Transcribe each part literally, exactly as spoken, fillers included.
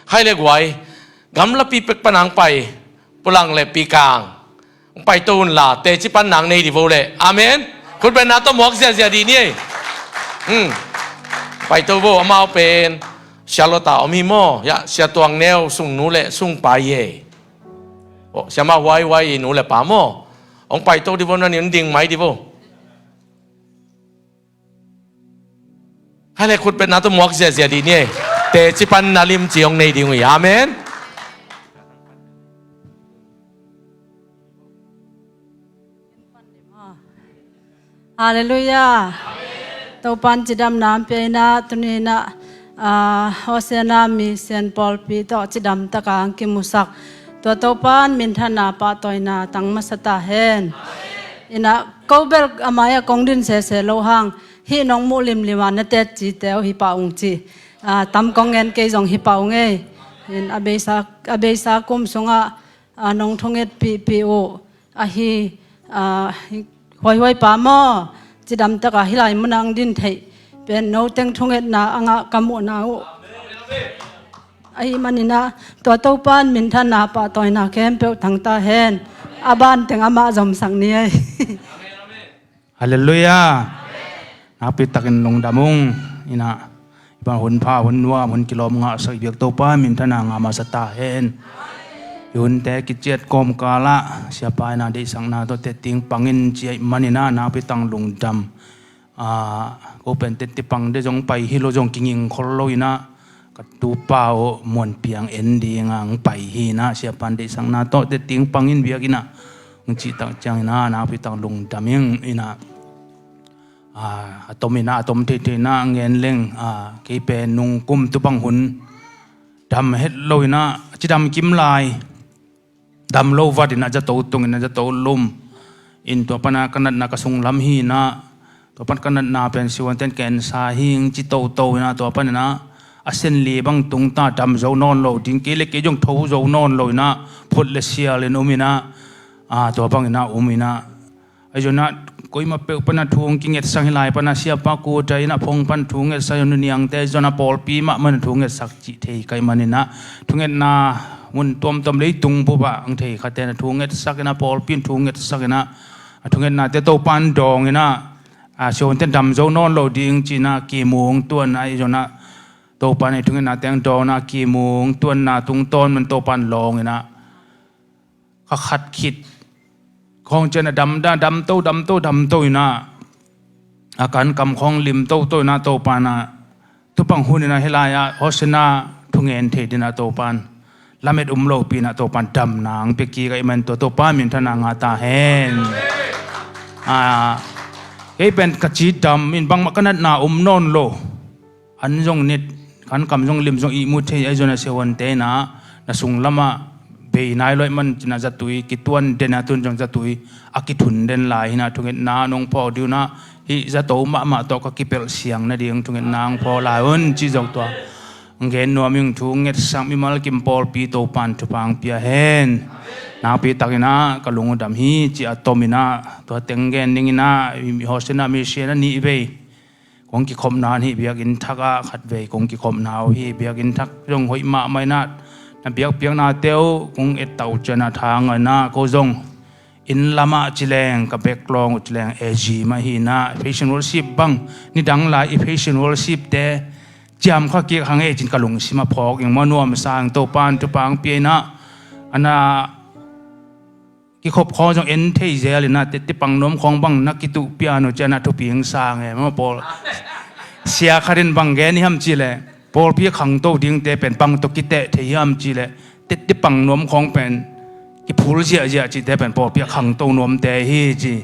Khai le guai, gamlapi pek pan ang pai, pulang le pikang, ang pai to un la, teci pan nang nei di vo le. Amen. Khutbetna tawh muak ziazia di ni ei. Hmm. Pai to vo, amau pen Sia Lota om hi maw? Ya, Sia Tuang Neu sungnu le sungpa hi ei. Oh, Sia Mah Huai Huai i nu le pa maw? Ong pai to di vo, na ni ong ding mai di vo. Hai le khutbetna tawh muak ziazia di ni ei. Teci pan na limci ong nei ding uh hi. Amen. Halleluiah. Topan cidamna ang pia in ah, tuni in ah, ah, Hosiana Mission pawlpi tawh cidam takin ang kimusak. Tua Topan minthanna pahtawina tang masa ta hen. In ah, ko bel a mai-ah kong din sese lo hang, hih nong muh limlim a na tetcite uh hi pah ung ci. Ah, tam kong ngen, kei zong hi pah ung ei. In a beisa, a beisa kum sungah, ah, nong thungetpihpih uh ahi, ah, Huai Huai pa maw? Cidam takin hih lai munah ang din theih pen no teng thungetna a ngah ka muhna uh ahih manin ah, tua Topan minthanna pahtawina khempeuh tang ta hen. A ban teng amah zomsak ni ei. Halleluiah. Nakpi takin lungdam ung. In ah, i pan hun pha, hun nuam, hun kilawm ngahsak i biak Topa minthanna ngah masa ta hen. I hunte kiciat kawmkal ah Siapa in ah deihsakna tawh tetting pang in ci ahih manin ah nakpi takin lungdam. Ah, ko pen tette pang de zong pai hi lo, zong kinging khol lo in ah, ka tupa uh Muanpi ang en ding ang pai hi in ah, Siapa in deihsakna tawh tetting pang in biak in ah, ang cih tak ciangin ah nakpi takin lungdam ing. In ah, ah, a tom in ah, a tom theithei in ah ngen leng, ah, kei pen nung kum tu bang hun dam het lo in ah, cidam kim lai, dam lo vat in ah zato tung in ah zato lum. In tua pan ah ka natna ka sunglam hi in ah, tua pan ka natna pen siuanten kensa hing ci toto in ah, tua pan in ah a sen li bang tung ta, dam zo nawn lo ding, kei le kei zong tho zo nawn lo in ah, phut le sial in um in ah, ah, tua bang in ah um in ah, ahi zong ah, koima peuh pan ah thu hong kingetsak hi lai pan ah, Siapa kuta in ah phong pan thu ngetsak, zong niangte zong ah pawlpi mahmah in ah thu ngetsak cih thei ka hih manin ah, thungetna mun tuamtuam leitung bup ah ang thei khate in ah thu ngetsak in ah, pawlpi in thu ngetsak in ah, a thungetnate Topan dawng in ah, a siuanten dam zo nawn lo ding ci in ah kimung tuan ah, ahi zong ah Topan i thungetnate ang dawng in ah kimung tuanna tungtawn man Topan lawng in ah, ka khat khit khawng ciang a dam, da, dam to, dam to, dam to in ah, a kan kam khawng lim toto in ah, Topa in ah, tu bang hun in ah hih lai-ah Hosiana thungen thei ding in ah Topa in lamet um lopi in ah Topa in damna ang pia kik ahih man tua Topa minthanna ngah ta hen. Ah, kei pen ka cidam in bangmah ka natna um nawn lo. An zong nit, kan kam zong lim zong ihmu thei, ahi zong ah siuante in ah, na sunglam ah bei nai lo ahih man ci in ah zatui kituan den a, tun zong zatui a kithun den lai hi in ah, thungetna nong phawk ding un ah, hih zato mahmah tawh ka kipelh siang nading thungetna hong phawk lai un ci zong tua. Ang gen nuam ing, thu ngetsak mimal kim pawlpi Topan thupha ang pia hen. Nakpi takin ah ka lung uh dam hi ci a tom in ah, tua teng gen ning in ah, Hosiana Mission a nih vei kong kikhopna uh hih biakinn thak ah khatvei kong kikhopna uh hih biakinn thak zong hoih mahmah in ah, na biakpiaknate uh kong et tak uh ciang ah tha ngah in ah, ko zong inn lam ah ci leng, ka bek lawng uh ci leng A G mah hi in ah, praise and worship bang nidang lai i praise and worship te ciamkha kik hang ei ci in ka lungsim ah phawk ing maw, nuamsa ing, Topan thupha ang pia in ah, a na kikhop khawng zong en thei zel in ah, tette pang nuam khawng bang na kituh pian uh ciang ah thupi hing sa ing e maw, pawl. Sia khat in bang gen hiam cih leh, pawlpi a khangto dingte pen bang tawh kiteh thei hiam cih leh, tette pang nuam khawng pen kiphul ziahziah cihte pen pawlpi a khangto nuamte hi ci.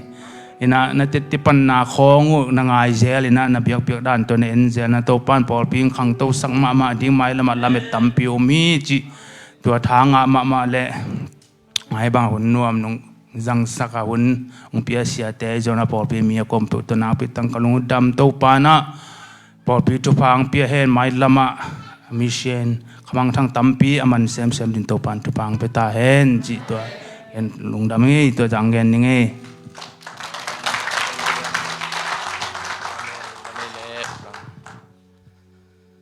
In ah na tette panna khawng uh na ngai zel in ah, na biakpiak dan tawh na en zel in ah, Topan pawlpi hong khangtosak mahmah ding, mailam ah lamet tampi um hi cih tua tha ngah mahmah leh, ngai bang hun nuam nong zangsak a hun hong pia siate, zong a pawlpi mi a kawm peuh tawh nakpi takin ka lung uh dam, Topa in ah pawlpi thupha ang pia hen, mailam ah mission khamangthang tampi a man semsem ding Topan thupha ang pia ta hen cih tua. Ken lungdam ing ei, tua zang gen ning ei.